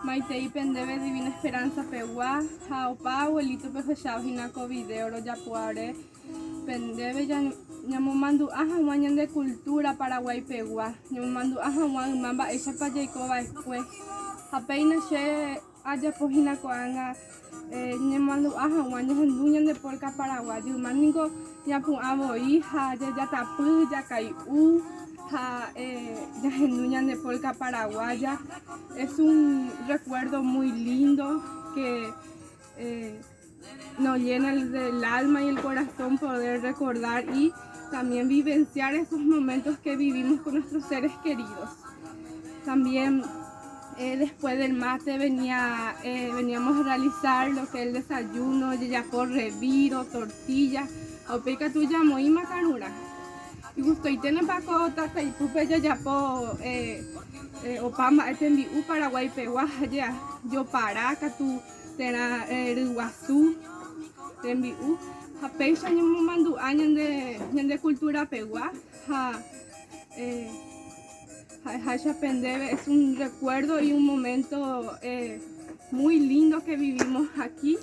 Maitei pendéve Divina Esperanza pegua ha opa abuelito pehechávo hína ko video rojapo'are pendéve ñamomandu'a hag̃ua ñande cultura Paraguay pegua, ñamomandu'a hag̃ua yma mba'éichapa jaiko va'ekue. Ha péina che ajapo hína ko'ág̃a ñamomandu'a hag̃ua ñahendu ñande polka paraguayo yma niko ñapu'ã voi ha jajatapy, jakai'u ha ñahendu ñande polka paraguaya. Es un recuerdo muy lindo que nos llena el alma y el corazón poder recordar y también vivenciar esos momentos que vivimos con nuestros seres queridos. También después del mate venía, veníamos a realizar lo que es el desayuno, jajapo reviro, tortilla, ha upéi katu jamoĩ makarurã. Igustoiténepa ko tataipýpe jajapo opa mba'e tembi'u Paraguái pegua ha jopara katu térã ryguasu rembi'u ha péicha ñamomandu'a ñande cultura pegua ha ha'eháicha pendéve es un recuerdo y un momento muy lindo que vivimos aquí.